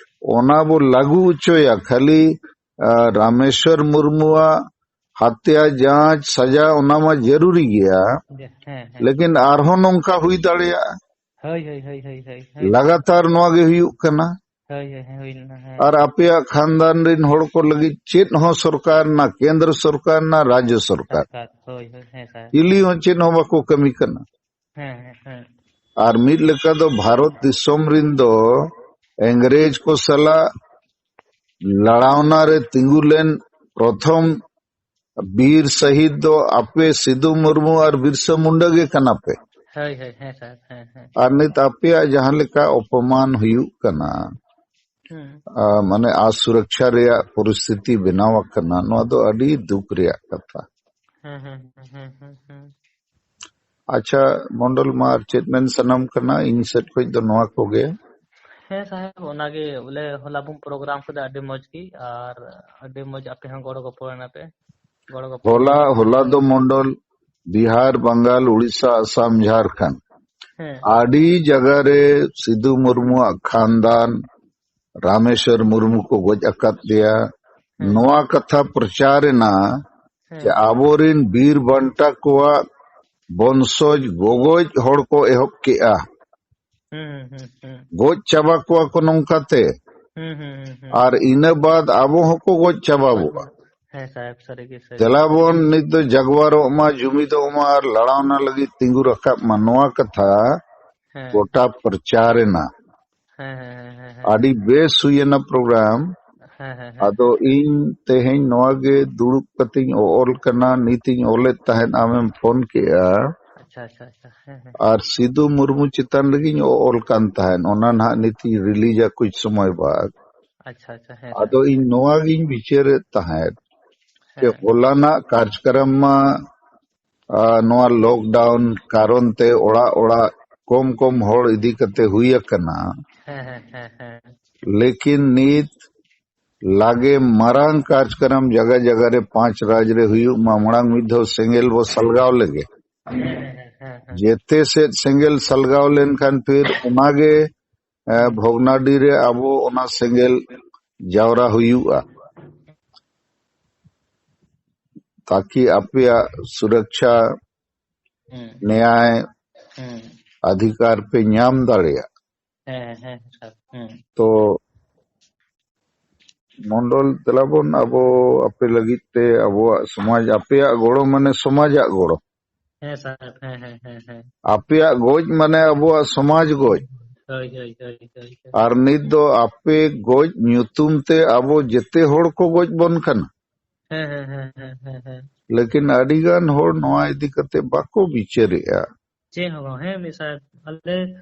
ᱚᱱᱟ ᱵᱚ ᱞᱟᱹᱜᱩ ᱦᱚᱪᱚᱭᱟ᱾ ᱠᱷᱟᱹᱞᱤ, ᱟ, ᱨᱟᱢᱮᱥᱣᱚᱨ ᱢᱩᱨᱢᱩᱣᱟᱜ ᱦᱟᱛᱭᱟ ᱡᱟᱸᱪ ᱥᱟᱡᱟ ᱚᱱᱟ ᱢᱟ ᱡᱟᱹᱨᱩᱨᱤ ᱜᱮᱭᱟ, ᱡᱮ, ᱦᱮᱸ, ᱦᱮᱸ᱾ ᱞᱮᱠᱤᱱ ᱟᱨᱦᱚᱸ ᱱᱚᱝᱠᱟ ᱦᱩᱭ ᱫᱟᱲᱮᱭᱟᱜᱼᱟ᱾ ᱦᱳᱭ, ᱦᱳᱭ, ᱦᱳᱭ, ᱦᱳᱭ, ᱦᱳᱭ, ᱦᱳᱭ᱾ ᱞᱟᱜᱟᱛᱟᱨ ᱱᱚᱣᱟ ᱜᱮ ᱦᱩᱭᱩᱜ ᱠᱟᱱᱟ᱾ ᱦᱳᱭ, ᱦᱳᱭ, ᱦᱳᱭ, ᱦᱩᱭ ᱞᱮᱱᱟ, ᱦᱮᱸ᱾ ᱟᱨ ᱟᱯᱮᱭᱟᱜ ᱠᱷᱟᱱᱫᱟᱱ ᱨᱤᱱ ᱦᱚᱲ ᱠᱚ ᱞᱟᱹᱜᱤᱫ ᱪᱮᱫ ᱦᱚᱸ ᱥᱚᱨᱠᱟᱨ ᱨᱮᱱᱟᱜ, ᱠᱮᱱᱫᱨᱚ ᱥᱚᱨᱠᱟᱨ ᱨᱮᱱᱟᱜ, ᱨᱟᱡᱽᱡᱚ ᱥᱚᱨᱠᱟᱨ, ᱥᱚᱨᱠᱟᱨ, ᱦᱳᱭ, ᱦᱳᱭ, ᱦᱮᱸ, ᱥᱟᱨ᱾ ᱪᱤᱞᱤ ᱦᱚᱸ ᱪᱮᱫ ᱦᱚᱸ ᱵᱟᱠᱚ ᱠᱟᱹᱢᱤ ᱠᱟᱱᱟ᱾ ᱦᱮᱸ, ᱦᱮᱸ, ᱦᱮᱸ᱾ ᱟᱨ ᱢᱤᱫ ᱞᱮᱠᱟ ᱫᱚ ᱵᱷᱟᱨᱚᱛ ᱫᱤᱥᱚᱢ ᱨᱤᱱ ᱫᱚ ᱤᱝᱨᱮᱡᱽ ᱠᱚ ᱥᱟᱞᱟᱜ ᱞᱟᱲᱟᱣᱱᱟ ᱨᱮ ᱛᱤᱸᱜᱩ ᱞᱮᱱ ᱯᱨᱚᱛᱷᱚᱢ ᱵᱤᱨ ᱥᱟᱹᱦᱤᱫ ᱫᱚ ᱟᱯᱮ ᱥᱤᱫᱩ ᱢᱩᱨᱢᱩ ᱟᱨ ᱵᱤᱨᱥᱟ ᱢᱩᱱᱰᱟ ᱜᱮ ᱠᱟᱱᱟ ᱯᱮ᱾ ᱦᱳᱭ, ᱦᱳᱭ, ᱦᱮᱸ ᱥᱟᱨ, ᱦᱮᱸ, ᱦᱮᱸ᱾ ᱟᱨ ᱱᱤᱛ ᱟᱯᱮᱭᱟᱜ ᱡᱟᱦᱟᱸ ᱞᱮᱠᱟ ᱚᱯᱚᱢᱟᱱ ᱦᱩᱭᱩᱜ ᱠᱟᱱᱟ, ᱦᱩᱸ᱾ ᱟ, ᱢᱟᱱᱮ ᱚᱥᱩᱨᱚᱠᱪᱷᱟ ᱨᱮᱭᱟᱜ ᱯᱚᱨᱤᱥᱛᱷᱤᱛᱤ ᱵᱮᱱᱟᱣ ᱟᱠᱟᱱᱟ, ᱱᱚᱣᱟ ᱫᱚ ᱟᱹᱰᱤ ᱫᱩᱠ ᱨᱮᱭᱟᱜ ᱠᱟᱛᱷᱟ᱾ ᱦᱩᱸ, ᱦᱩᱸ, ᱦᱩᱸ, ᱦᱩᱸ, ᱦᱩᱸ, ᱦᱩᱸ᱾ ᱟᱪᱪᱷᱟ, ᱢᱚᱱᱰᱚᱞ ᱢᱟ ᱟᱨ ᱪᱮᱫ ᱢᱮᱱ ᱥᱟᱱᱟᱢ ᱠᱟᱱᱟ? ᱤᱧ ᱥᱮᱫ ᱠᱷᱚᱡ ᱫᱚ ᱱᱚᱣᱟ ᱠᱚᱜᱮ᱾ ᱦᱮᱸ ᱥᱟᱦᱮᱵ, ᱚᱱᱟᱜᱮ ᱵᱚᱞᱮ ᱦᱚᱞᱟ ᱵᱚᱱ program ᱠᱮᱫᱟ, ᱟᱹᱰᱤ ᱢᱚᱡᱽ ᱜᱮ, ᱟᱨ ᱟᱹᱰᱤ ᱢᱚᱡᱽ ᱟᱯᱮ ᱦᱚᱸ ᱜᱚᱲᱚ ᱜᱚᱯᱚᱲ ᱮᱱᱟ ᱯᱮ, ᱜᱚᱲᱚ ᱜᱚᱯᱚᱲ ᱦᱚᱞᱟ, ᱮᱱᱟ᱾ ᱦᱚᱞᱟ ᱫᱚ ᱢᱚᱱᱰᱚᱞ ᱵᱤᱦᱟᱨ, ᱵᱟᱝᱜᱟᱞ, ᱩᱲᱤᱥᱥᱟ, ᱟᱥᱟᱢ, ᱡᱷᱟᱲᱠᱷᱚᱸᱰ, ᱦᱮᱸ᱾ ᱟᱹᱰᱤ ᱡᱟᱭᱜᱟ ᱨᱮ ᱥᱤᱫᱩ ᱢᱩᱨᱢᱩᱣᱟᱜ ᱠᱷᱟᱱᱫᱟᱱ, ᱨᱟᱢᱮᱥᱣᱚᱨ ᱢᱩᱨᱢᱩ ᱠᱚ ᱜᱚᱡ ᱟᱠᱟᱫ ᱫᱮᱭᱟ᱾ ᱦᱮᱸ᱾ ᱱᱚᱣᱟ ᱠᱟᱛᱷᱟ ᱯᱨᱚᱪᱟᱨ ᱮᱱᱟ ᱦᱮᱸ᱾ ᱡᱮ ᱟᱵᱚᱨᱤᱱ ᱵᱤᱨ ᱵᱟᱱᱴᱟ ᱠᱚᱣᱟᱜ ᱵᱚᱝᱥᱚᱡᱽ ᱜᱚᱜᱚᱡ ᱦᱚᱲ ᱠᱚ ᱮᱦᱚᱵ ᱠᱮᱜᱼᱟ᱾ ᱦᱩᱸ, ᱦᱩᱸ, ᱦᱩᱸ, ᱦᱩᱸ᱾ ᱜᱚᱡ ᱪᱟᱵᱟ ᱠᱚᱣᱟ ᱠᱚ ᱱᱚᱝᱠᱟᱛᱮ᱾ ᱦᱩᱸ, ᱦᱩᱸ, ᱦᱩᱸ, ᱦᱩᱸ᱾ ᱟᱨ ᱤᱱᱟᱹ ᱵᱟᱫ ᱟᱵᱚ ᱦᱚᱸᱠᱚ ᱜᱚᱡ ᱪᱟᱵᱟ ᱵᱚᱜᱼᱟ᱾ ᱦᱮᱸ ᱥᱟᱦᱮᱵ, ᱥᱟᱹᱨᱤ ᱜᱮ, ᱥᱟᱹᱨᱤ ᱜᱮ᱾ ᱫᱮᱞᱟ ᱵᱚᱱ ᱱᱤᱛ ᱫᱚ ᱡᱟᱜᱽᱣᱟᱨᱚᱜ ᱢᱟ, ᱡᱩᱢᱤᱫᱚᱜ ᱢᱟ ᱟᱨ ᱞᱟᱲᱟᱣᱱᱟ ᱞᱟᱹᱜᱤᱫ ᱛᱤᱸᱜᱩ ᱨᱟᱠᱟᱵ ᱢᱟ, ᱱᱚᱣᱟ ᱠᱟᱛᱷᱟ ᱦᱮᱸ᱾ ᱜᱚᱴᱟ ᱯᱨᱚᱪᱟᱨ ᱮᱱᱟ᱾ ᱦᱮᱸ, ᱦᱮᱸ, ᱦᱮᱸ, ᱦᱮᱸ, ᱦᱮᱸ᱾ ᱟᱹᱰᱤ ᱵᱮᱥ ᱦᱩᱭᱮᱱᱟ program᱾ ᱦᱮᱸ, ᱦᱮᱸ, ᱦᱮᱸ, ᱟᱫᱚ ᱦᱮᱸ᱾ ᱤᱧ ᱛᱮᱦᱮᱧ ᱱᱚᱣᱟ ᱜᱮ ᱫᱩᱲᱩᱵ ᱠᱟᱛᱮᱧ ᱚᱞ ᱠᱟᱱᱟ, ᱱᱤᱛᱤᱧ ᱚᱞᱮᱫ ᱛᱟᱦᱮᱸᱫ, ᱟᱢᱮᱢ ᱯᱷᱳᱱ ᱠᱮᱜᱼᱟ᱾ ᱟᱪᱪᱷᱟ, ᱟᱪᱪᱷᱟ, ᱟᱪᱪᱷᱟ᱾ ᱦᱮᱸ, ᱦᱮᱸ᱾ ᱟᱨ ᱥᱤᱫᱩ ᱢᱩᱨᱢᱩ ᱪᱮᱛᱟᱱ ᱨᱮᱜᱮᱧ ᱚᱞ ᱠᱟᱱ ᱛᱟᱦᱮᱸᱫ, ᱚᱱᱟ ᱱᱟᱦᱟᱜ ᱱᱤᱛᱤᱧ ᱨᱤᱞᱤᱡᱟ ᱠᱩᱪ ᱥᱚᱢᱚᱭ ᱵᱟᱫ᱾ ᱟᱪᱪᱷᱟ, ᱟᱪᱪᱷᱟ, ᱦᱮᱸ, ᱟᱫᱚ ᱦᱮᱸ᱾ ᱤᱧ ᱱᱚᱣᱟ ᱜᱤᱧ ᱵᱤᱪᱟᱹᱨᱮᱫ ᱛᱟᱦᱮᱸᱫ ᱡᱮ ᱦᱮᱸ᱾ ᱦᱚᱞᱟᱱᱟᱜ ᱠᱟᱨᱡᱚᱠᱨᱚᱢ ᱢᱟ, ᱟ, ᱱᱚᱣᱟ lockdown ᱠᱟᱨᱚᱱ ᱛᱮ ᱚᱲᱟᱜ ᱚᱲᱟᱜ ᱠᱚᱢ ᱠᱚᱢ ᱦᱚᱲ ᱤᱫᱤ ᱠᱟᱛᱮ ᱦᱩᱭ ᱟᱠᱟᱱᱟ᱾ ᱦᱮᱸ, ᱦᱮᱸ, ᱦᱮᱸ, ᱦᱮᱸ᱾ ᱞᱮᱠᱤᱱ ᱱᱤᱛ ᱞᱟᱜᱮ ᱢᱟᱨᱟᱝ ᱠᱟᱨᱡᱚᱠᱨᱚᱢ ᱡᱟᱭᱜᱟ ᱡᱟᱭᱜᱟ ᱨᱮ ᱯᱟᱸᱪ ᱨᱟᱡᱽ ᱨᱮ ᱦᱩᱭᱩᱜ ᱢᱟ, ᱢᱟᱲᱟᱝ ᱢᱤᱫ ᱫᱷᱟᱣ ᱥᱮᱸᱜᱮᱞ ᱵᱚ ᱥᱟᱞᱜᱟᱣ ᱞᱮᱜᱮ᱾ ᱦᱮᱸ, ᱦᱮᱸ, ᱦᱮᱸ, ᱦᱮᱸ᱾ ᱡᱮᱛᱮ ᱥᱮᱫ ᱥᱮᱸᱜᱮᱞ ᱥᱟᱞᱜᱟᱣ ᱞᱮᱱᱠᱷᱟᱱ ᱯᱷᱤᱨ ᱚᱱᱟᱜᱮ, ᱮ, ᱵᱷᱚᱜᱽᱱᱟᱰᱤ ᱨᱮ ᱟᱵᱚ ᱚᱱᱟ ᱥᱮᱸᱜᱮᱞ ᱡᱟᱣᱨᱟ ᱦᱩᱭᱩᱜᱼᱟ᱾ ᱛᱟᱠᱤ ᱟᱯᱮᱭᱟᱜ ᱥᱩᱨᱚᱠᱪᱷᱟ, ᱦᱩᱸ᱾ ᱱᱮᱭᱟᱭ, ᱦᱩᱸ᱾ ᱚᱫᱷᱤᱠᱟᱨ ᱯᱮ ᱧᱟᱢ ᱫᱟᱲᱮᱭᱟᱜ᱾ ᱦᱮᱸ, ᱦᱮᱸ, ᱥᱟᱨ᱾ ᱦᱩᱸ᱾ ᱛᱚ ᱢᱚᱱᱰᱚᱞ, ᱫᱮᱞᱟᱵᱚᱱ ᱟᱵᱚ ᱟᱯᱮ ᱞᱟᱹᱜᱤᱫ ᱛᱮ ᱟᱵᱚᱣᱟᱜ ᱥᱚᱢᱟᱡᱽ, ᱟᱯᱮᱭᱟᱜ ᱜᱚᱲᱚ ᱢᱟᱱᱮ ᱥᱚᱢᱟᱡᱟᱜ ᱜᱚᱲᱚ᱾ ᱦᱮᱸ ᱥᱟᱨ, ᱦᱮᱸ, ᱦᱮᱸ, ᱦᱮᱸ, ᱦᱮᱸ᱾ ᱟᱯᱮᱭᱟᱜ ᱜᱚᱡ ᱢᱟᱱᱮ ᱟᱵᱚᱣᱟᱜ ᱥᱚᱢᱟᱡᱽ ᱜᱚᱡ᱾ ᱦᱳᱭ, ᱦᱳᱭ, ᱦᱳᱭ, ᱦᱳᱭ, ᱦᱳᱭ᱾ ᱟᱨ ᱱᱤᱛ ᱫᱚ ᱟᱯᱮ ᱜᱚᱡ ᱧᱩᱛᱩᱢ ᱛᱮ ᱟᱵᱚ ᱡᱮᱛᱮ ᱦᱚᱲ ᱠᱚ ᱜᱚᱡ ᱵᱚᱱ ᱠᱟᱱᱟ᱾ ᱦᱮᱸ, ᱦᱮᱸ, ᱦᱮᱸ, ᱦᱮᱸ, ᱦᱮᱸ, ᱦᱮᱸ᱾ ᱞᱮᱠᱤᱱ ᱟᱹᱰᱤ ᱜᱟᱱ ᱦᱚᱲ ᱱᱚᱣᱟ ᱤᱫᱤ ᱠᱟᱛᱮ ᱵᱟᱠᱚ ᱵᱤᱪᱟᱹᱨᱮᱜᱼᱟ᱾ ᱪᱮᱫ ᱦᱚᱸ ᱵᱟᱝ᱾ ᱦᱮᱸ, ᱢᱤᱫ ᱥᱟᱦᱮᱵ, ᱟᱞᱮ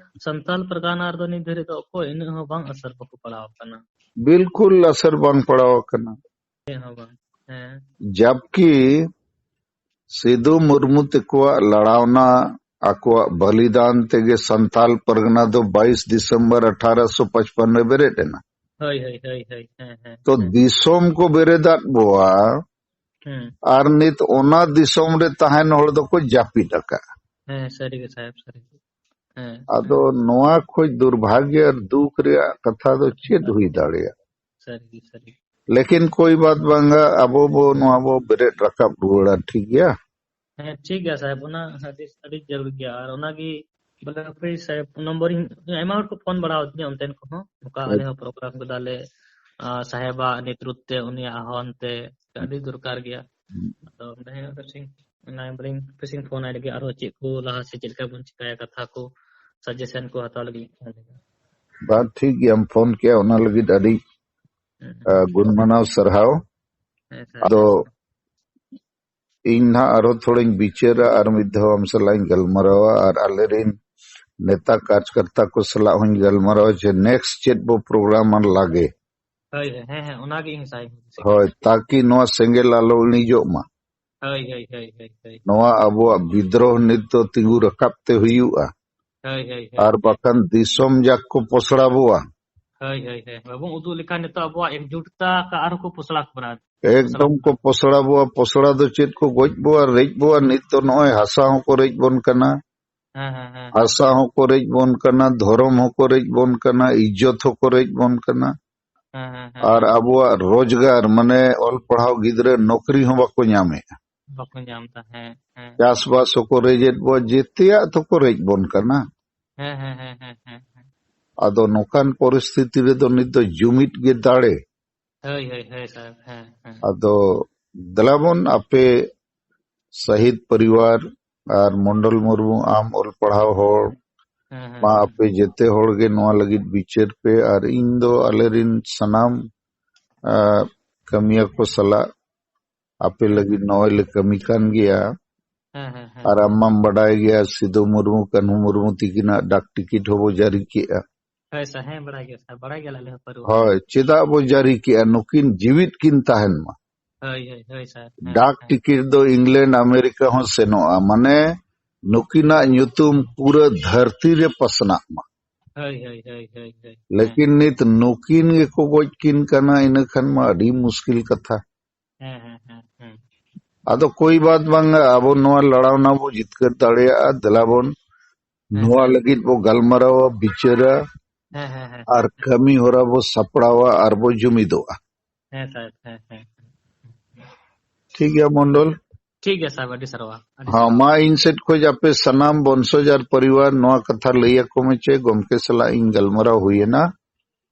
ᱥᱟᱱᱛᱟᱞ ᱯᱟᱨᱜᱟᱱᱟ ᱨᱮᱫᱚ ᱱᱤᱛ ᱫᱷᱟᱹᱨᱤᱡ ᱫᱚ ᱚᱠᱚᱭ ᱤᱱᱟᱹᱜ ᱦᱚᱸ ᱵᱟᱝ ᱟᱥᱟᱨ ᱵᱟᱠᱚ ᱯᱟᱲᱟᱣ ᱟᱠᱟᱱᱟ᱾ ᱵᱤᱞᱠᱩᱞ ᱟᱥᱟᱨ ᱵᱟᱝ ᱯᱟᱲᱟᱣ ᱟᱠᱟᱱᱟ᱾ ᱪᱮᱫ ᱦᱚᱸ ᱵᱟᱝ᱾ ᱦᱮᱸ᱾ ᱡᱟᱵᱠᱤ ᱥᱤᱫᱩ ᱢᱩᱨᱢᱩ ᱛᱮᱠᱚᱣᱟᱜ ᱞᱟᱲᱟᱣᱱᱟ, ᱟᱠᱚᱣᱟᱜ ᱵᱚᱞᱤᱫᱟᱱ ᱛᱮᱜᱮ ᱥᱟᱱᱛᱟᱞ ᱯᱟᱨᱜᱟᱱᱟ ᱫᱚ ᱵᱟᱭᱤᱥ ᱰᱤᱥᱮᱢᱵᱚᱨ ᱟᱴᱷᱟᱨᱚᱥᱚ ᱯᱟᱸᱪᱯᱟᱱᱱᱚ ᱨᱮ ᱵᱮᱨᱮᱫ ᱮᱱᱟ᱾ ᱦᱳᱭ, ᱦᱳᱭ, ᱦᱳᱭ, ᱦᱳᱭ, ᱦᱮᱸ, ᱦᱮᱸ, ᱛᱚ ᱦᱮᱸ᱾ ᱫᱤᱥᱚᱢ ᱠᱚ ᱵᱮᱨᱮᱫᱟᱫ ᱵᱚᱣᱟ, ᱦᱩᱸ᱾ ᱟᱨ ᱱᱤᱛ ᱚᱱᱟ ᱫᱤᱥᱚᱢ ᱨᱮ ᱛᱟᱦᱮᱱ ᱦᱚᱲ ᱫᱚᱠᱚ ᱡᱟᱹᱯᱤᱫ ᱟᱠᱟᱫᱼᱟ᱾ ᱦᱮᱸ, ᱥᱟᱹᱨᱤ ᱜᱮ ᱥᱟᱦᱮᱵ, ᱥᱟᱹᱨᱤ ᱜᱮ᱾ ᱦᱮᱸ, ᱟᱫᱚ ᱦᱮᱸ᱾ ᱱᱚᱣᱟ ᱠᱷᱚᱡ ᱫᱩᱨᱵᱷᱟᱜᱭᱚ ᱟᱨ ᱫᱩᱠ ᱨᱮᱭᱟᱜ ᱠᱟᱛᱷᱟ ᱫᱚ ᱪᱮᱫ ᱦᱩᱭ ᱫᱟᱲᱮᱭᱟᱜᱼᱟ? ᱥᱟᱹᱨᱤ ᱜᱮ, ᱥᱟᱹᱨᱤ ᱜᱮ᱾ ᱞᱮᱠᱤᱱ ᱠᱳᱭ ᱵᱟᱛ ᱵᱟᱝᱟ, ᱟᱵᱚ ᱵᱚ ᱱᱚᱣᱟ ᱵᱚ ᱵᱮᱨᱮᱫ ᱨᱟᱠᱟᱵ ᱨᱩᱣᱟᱹᱲᱟ, ᱴᱷᱤᱠ ᱜᱮᱭᱟ? ᱦᱮᱸ, ᱴᱷᱤᱠ ᱜᱮᱭᱟ ᱥᱟᱦᱮᱵ, ᱚᱱᱟ ᱟᱹᱰᱤ, ᱟᱹᱰᱤ ᱡᱟᱹᱨᱩᱲ ᱜᱮᱭᱟ᱾ ᱟᱨ ᱚᱱᱟᱜᱮ ᱵᱚᱞᱮ ᱦᱟᱯᱮ ᱥᱟᱦᱮᱵ ᱱᱚᱢᱵᱚᱨ ᱤᱧ, ᱟᱭᱢᱟ ᱦᱚᱲ ᱠᱚ ᱯᱷᱳᱱ ᱵᱟᱲᱟ ᱟᱹᱫᱤᱧᱟ ᱚᱱᱛᱮᱱ ᱠᱚᱦᱚᱸ, ᱱᱚᱝᱠᱟ ᱟᱞᱮ ᱦᱚᱸ ᱯᱨᱳᱜᱨᱟᱢ ᱠᱮᱫᱟᱞᱮ, ᱟ, ᱥᱟᱦᱮᱵᱟᱜ ᱱᱮᱛᱨᱩᱛ ᱛᱮ, ᱩᱱᱤᱭᱟᱜ ᱟᱦᱣᱟᱱ ᱛᱮ, ᱟᱹᱰᱤ ᱫᱚᱨᱠᱟᱨ ᱜᱮᱭᱟ᱾ ᱟᱫᱚ ᱚᱸᱰᱮ ᱦᱚᱸ ᱦᱟᱯᱮ ᱥᱮᱧ, ᱚᱱᱟ ᱵᱚᱞᱮᱧ ᱦᱟᱯᱮ ᱥᱮᱧ ᱯᱷᱳᱱ ᱟᱭ ᱞᱟᱹᱜᱤᱫ, ᱟᱨᱦᱚᱸ ᱪᱮᱫ ᱠᱚ ᱞᱟᱦᱟ ᱥᱮᱫ ᱪᱮᱫ ᱞᱮᱠᱟ ᱵᱚᱱ ᱪᱤᱠᱟᱭᱟ, ᱠᱟᱛᱷᱟ ᱠᱚ, ᱥᱟᱡᱮᱥᱚᱱ ᱠᱚ ᱦᱟᱛᱟᱣ ᱞᱟᱹᱜᱤᱫ ᱤᱧ ᱯᱷᱳᱱ ᱞᱮᱫᱟ᱾ ᱵᱟᱝ, ᱴᱷᱤᱠ ᱜᱮᱭᱟᱢ ᱯᱷᱳᱱ ᱠᱮᱜᱼᱟ, ᱚᱱᱟ ᱞᱟᱹᱜᱤᱫ ᱟᱹᱰᱤ, ᱦᱮᱸ, ᱟ, ᱜᱩᱱ ᱢᱟᱱᱟᱣ ᱥᱟᱨᱦᱟᱣ᱾ ᱦᱮᱸ, ᱥᱟᱨᱦᱟᱣ᱾ ᱟᱫᱚ ᱤᱧ ᱱᱟᱦᱟᱜ ᱟᱨᱦᱚᱸ ᱛᱷᱚᱲᱟᱧ ᱵᱤᱪᱟᱹᱨᱟ, ᱟᱨ ᱢᱤᱫ ᱫᱷᱟᱣ ᱟᱢ ᱥᱟᱞᱟᱜ ᱤᱧ ᱜᱟᱞᱢᱟᱨᱟᱣᱟ, ᱟᱨ ᱟᱞᱮᱨᱮᱱ ᱱᱮᱛᱟ ᱠᱟᱨᱡᱽᱠᱚᱨᱛᱟ ᱠᱚ ᱥᱟᱞᱟᱜ ᱦᱚᱸᱧ ᱜᱟᱞᱢᱟᱨᱟᱣᱟ ᱡᱮ next ᱪᱮᱫ ᱵᱚ ᱯᱨᱳᱜᱨᱟᱢ ᱟᱨ ᱞᱟᱜᱮ᱾ ᱦᱳᱭ, ᱦᱳᱭ, ᱦᱮᱸ, ᱦᱮᱸ, ᱚᱱᱟᱜᱮ ᱤᱧ ᱥᱟᱭ ᱦᱩᱫᱤᱥ ᱠᱟᱱᱟ᱾ ᱦᱳᱭ, ᱛᱟᱠᱤ ᱱᱚᱣᱟ ᱥᱮᱸᱜᱮᱞ ᱟᱞᱚ ᱤᱬᱤᱡᱚᱜ ᱢᱟ᱾ ᱦᱳᱭ, ᱦᱳᱭ, ᱦᱳᱭ, ᱦᱳᱭ, ᱦᱳᱭ᱾ ᱱᱚᱣᱟ ᱟᱵᱚᱣᱟᱜ ᱵᱤᱫᱽᱨᱳᱦ ᱱᱤᱛ ᱫᱚ ᱛᱤᱸᱜᱩ ᱨᱟᱠᱟᱵ ᱛᱮ ᱦᱩᱭᱩᱜᱼᱟ᱾ ᱦᱳᱭ, ᱦᱳᱭ, ᱦᱳᱭ᱾ ᱟᱨ ᱵᱟᱠᱷᱟᱱ ᱫᱤᱥᱚᱢ ᱡᱟᱠ ᱠᱚ ᱯᱚᱥᱲᱟ ᱵᱚᱣᱟ᱾ ᱦᱳᱭ, ᱦᱳᱭ, ᱦᱳᱭ᱾ ᱵᱟᱵᱚᱱ ᱩᱫᱩᱜ ᱞᱮᱠᱷᱟᱱ ᱱᱤᱛᱚᱜ ᱟᱵᱚᱣᱟᱜ ᱮᱠᱡᱩᱴᱛᱟ ᱠᱟ ᱟᱨᱦᱚᱸ ᱠᱚ ᱯᱚᱥᱲᱟ ᱠᱚ ᱵᱚᱱᱟ᱾ ᱮᱠᱫᱚᱢ ᱠᱚ ᱯᱚᱥᱲᱟ ᱵᱚᱣᱟ᱾ ᱯᱚᱥᱲᱟ ᱫᱚ ᱪᱮᱫ ᱠᱚ ᱜᱚᱡ ᱵᱚᱣᱟ, ᱨᱮᱡ ᱵᱚᱣᱟ᱾ ᱱᱤᱛ ᱫᱚ ᱱᱚᱜᱼᱚᱭ ᱦᱟᱥᱟ ᱦᱚᱸᱠᱚ ᱨᱮᱡ ᱵᱚᱱ ᱠᱟᱱᱟ᱾ ᱦᱮᱸ, ᱦᱮᱸ, ᱦᱮᱸ᱾ ᱦᱟᱥᱟ ᱦᱚᱸᱠᱚ ᱨᱮᱡ ᱵᱚᱱ ᱠᱟᱱᱟ, ᱫᱷᱚᱨᱚᱢ ᱦᱚᱸᱠᱚ ᱨᱮᱡ ᱵᱚᱱ ᱠᱟᱱᱟ, ᱤᱡᱽᱡᱚᱛ ᱦᱚᱸᱠᱚ ᱨᱮᱡ ᱵᱚᱱ ᱠᱟᱱᱟ᱾ ᱦᱮᱸ, ᱦᱮᱸ, ᱦᱮᱸ, ᱟᱨ ᱦᱮᱸ᱾ ᱟᱵᱚᱣᱟᱜ ᱨᱳᱡᱽᱜᱟᱨ, ᱢᱟᱱᱮ ᱚᱞ ᱯᱟᱲᱦᱟᱣ ᱜᱤᱫᱽᱨᱟᱹ ᱱᱚᱠᱨᱤ ᱦᱚᱸ ᱵᱟᱠᱚ ᱧᱟᱢᱮᱫᱼᱟ᱾ ᱵᱟᱠᱚ ᱧᱟᱢ ᱮᱫᱟ, ᱦᱮᱸ, ᱦᱮᱸ᱾ ᱪᱟᱥᱵᱟᱥ ᱦᱚᱸᱠᱚ ᱨᱮᱡᱮᱫ ᱵᱚᱣᱟ, ᱡᱮᱛᱮᱭᱟᱜ ᱛᱚᱠᱚ ᱨᱮᱡ ᱵᱚᱱ ᱠᱟᱱᱟ᱾ ᱦᱮᱸ, ᱦᱮᱸ, ᱦᱮᱸ, ᱦᱮᱸ, ᱦᱮᱸ, ᱦᱮᱸ᱾ ᱟᱫᱚ ᱱᱚᱝᱠᱟᱱ ᱯᱚᱨᱤᱥᱛᱷᱤᱛᱤ ᱨᱮᱫᱚ ᱱᱤᱛ ᱫᱚ ᱡᱩᱢᱤᱫ ᱜᱮ ᱫᱟᱲᱮ᱾ ᱦᱳᱭ, ᱦᱳᱭ, ᱦᱳᱭ, ᱥᱟᱦᱮᱵ, ᱦᱮᱸ, ᱦᱮᱸ᱾ ᱟᱫᱚ ᱫᱮᱞᱟᱵᱚᱱ ᱟᱯᱮ ᱥᱟᱦᱤᱫ ᱯᱚᱨᱤᱵᱟᱨ ᱟᱨ ᱢᱚᱱᱰᱚᱞ ᱢᱩᱨᱢᱩ, ᱟᱢ ᱚᱞ ᱯᱟᱲᱦᱟᱣ ᱦᱚᱲ, ᱦᱮᱸ, ᱦᱮᱸ, ᱢᱟ ᱦᱮᱸ᱾ ᱟᱯᱮ ᱡᱮᱛᱮ ᱦᱚᱲ ᱜᱮ ᱱᱚᱣᱟ ᱞᱟᱹᱜᱤᱫ ᱵᱤᱪᱟᱹᱨ ᱯᱮ, ᱟᱨ ᱤᱧ ᱫᱚ ᱟᱞᱮᱨᱤᱱ ᱥᱟᱱᱟᱢ, ᱟ, ᱠᱟᱹᱢᱤᱭᱟᱹ ᱠᱚ ᱥᱟᱞᱟᱜ ᱟᱯᱮ ᱞᱟᱹᱜᱤᱫ ᱱᱚᱜᱼᱚᱭ ᱞᱮ ᱠᱟᱹᱢᱤ ᱠᱟᱱ ᱜᱮᱭᱟ᱾ ᱦᱮᱸ, ᱦᱮᱸ, ᱦᱮᱸ᱾ ᱟᱨ ᱟᱢ ᱢᱟᱢ ᱵᱟᱰᱟᱭ ᱜᱮᱭᱟ, ᱥᱤᱫᱩ ᱢᱩᱨᱢᱩ, ᱠᱟᱹᱱᱦᱩ ᱢᱩᱨᱢᱩ ᱛᱤᱠᱤᱱᱟᱜ ᱰᱟᱠ ᱴᱤᱠᱤᱴ ᱦᱚᱸᱵᱚ ᱡᱟᱹᱨᱤ ᱠᱮᱜᱼᱟ᱾ ᱦᱳᱭ ᱥᱟᱨ, ᱦᱮᱸ, ᱵᱟᱲᱟᱭ ᱜᱮᱭᱟ ᱥᱟᱨ, ᱵᱟᱲᱟᱭ ᱜᱮᱭᱟᱞᱮ ᱟᱞᱮ ᱦᱚᱸ ᱯᱟᱹᱨᱣᱟᱹ᱾ ᱦᱳᱭ, ᱪᱮᱫᱟᱜ ᱵᱚ ᱡᱟᱹᱨᱤ ᱠᱮᱜᱼᱟ? ᱱᱩᱠᱤᱱ ᱡᱤᱣᱤᱫ ᱠᱤᱱ ᱛᱟᱦᱮᱱ ᱢᱟ᱾ ᱦᱳᱭ, ᱦᱳᱭ, ᱦᱳᱭ ᱥᱟᱨ, ᱦᱮᱸ, ᱰᱟᱠ ᱦᱮᱸ᱾ ᱴᱤᱠᱤᱴ ᱫᱚ ᱤᱝᱞᱮᱱᱰ, ᱟᱢᱮᱨᱤᱠᱟ ᱦᱚᱸ ᱥᱮᱱᱚᱜᱼᱟ, ᱢᱟᱱᱮ ᱱᱩᱠᱤᱱᱟᱜ ᱧᱩᱛᱩᱢ ᱯᱩᱨᱟᱹ ᱫᱷᱟᱹᱨᱛᱤ ᱨᱮ ᱯᱟᱥᱱᱟᱜ ᱢᱟ᱾ ᱦᱳᱭ, ᱦᱳᱭ, ᱦᱳᱭ, ᱦᱳᱭ, ᱦᱳᱭ᱾ ᱞᱮᱠᱤᱱ ᱱᱤᱛ ᱱᱩᱠᱤᱱ ᱜᱮᱠᱚ ᱜᱚᱡ ᱠᱤᱱ ᱠᱟᱱᱟ, ᱤᱱᱟᱹ ᱠᱷᱟᱱ ᱢᱟ ᱟᱹᱰᱤ ᱢᱩᱥᱠᱤᱞ ᱠᱟᱛᱷᱟ᱾ ᱦᱮᱸ, ᱦᱮᱸ, ᱦᱮᱸ, ᱦᱮᱸ᱾ ᱟᱫᱚ ᱠᱳᱭ ᱵᱟᱛ ᱵᱟᱝ, ᱟᱵᱚ ᱱᱚᱣᱟ ᱞᱟᱲᱟᱣᱱᱟ ᱵᱚ ᱡᱤᱛᱠᱟᱹᱨ ᱫᱟᱲᱮᱭᱟᱜᱼᱟ᱾ ᱫᱮᱞᱟ ᱵᱚᱱ ᱦᱮᱸ, ᱱᱚᱣᱟ ᱦᱮᱸ᱾ ᱞᱟᱹᱜᱤᱫ ᱵᱚ ᱜᱟᱞᱢᱟᱨᱟᱣᱟ, ᱵᱤᱪᱟᱹᱨᱟ, ᱦᱮᱸ, ᱦᱮᱸ, ᱦᱮᱸ, ᱟᱨ ᱦᱮᱸ᱾ ᱠᱟᱹᱢᱤ ᱦᱚᱨᱟ ᱵᱚ ᱥᱟᱯᱲᱟᱣᱟ ᱟᱨ ᱵᱚ ᱡᱩᱢᱤᱫᱚᱜᱼᱟ᱾ ᱦᱮᱸ ᱥᱟᱨ, ᱦᱮᱸ, ᱦᱮᱸ᱾ ᱴᱷᱤᱠ ᱜᱮᱭᱟ ᱢᱚᱱᱰᱚᱞ᱾ ᱴᱷᱤᱠ ᱜᱮᱭᱟ ᱥᱟᱨ, ᱟᱹᱰᱤ ᱥᱟᱨᱦᱟᱣ, ᱟᱹᱰᱤ ᱦᱮᱸ, ᱥᱟᱨᱦᱟᱣ᱾ ᱢᱟ ᱤᱧ ᱥᱮᱫ ᱠᱷᱚᱡ ᱟᱯᱮ ᱥᱟᱱᱟᱢ ᱵᱚᱝᱥᱚᱡ ᱟᱨ ᱯᱚᱨᱤᱵᱟᱨ ᱱᱚᱣᱟ ᱠᱟᱛᱷᱟ ᱞᱟᱹᱭ ᱟᱠᱚ ᱢᱮ ᱪᱮ ᱜᱚᱢᱠᱮ ᱥᱟᱞᱟᱜ ᱤᱧ ᱜᱟᱞᱢᱟᱨᱟᱣ ᱦᱩᱭᱮᱱᱟ᱾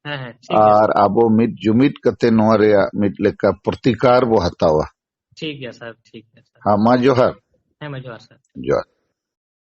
ᱦᱮᱸ, ᱦᱮᱸ, ᱴᱷᱤᱠ ᱜᱮᱭᱟ ᱟᱨ ᱥᱟᱨ᱾ ᱟᱵᱚ ᱢᱤᱫ ᱡᱩᱢᱤᱫ ᱠᱟᱛᱮ ᱱᱚᱣᱟ ᱨᱮᱭᱟᱜ ᱢᱤᱫ ᱞᱮᱠᱟ ᱯᱨᱚᱛᱤᱠᱟᱨ ᱵᱚ ᱦᱟᱛᱟᱣᱟ᱾ ᱴᱷᱤᱠ ᱜᱮᱭᱟ ᱥᱟᱨ, ᱴᱷᱤᱠ ᱜᱮᱭᱟ ᱥᱟᱨ᱾ ᱦᱮᱸ, ᱢᱟ ᱡᱚᱦᱟᱨ᱾ ᱦᱮᱸ, ᱢᱟ ᱡᱚᱦᱟᱨ ᱥᱟᱨ᱾ ᱡᱚᱦᱟᱨ᱾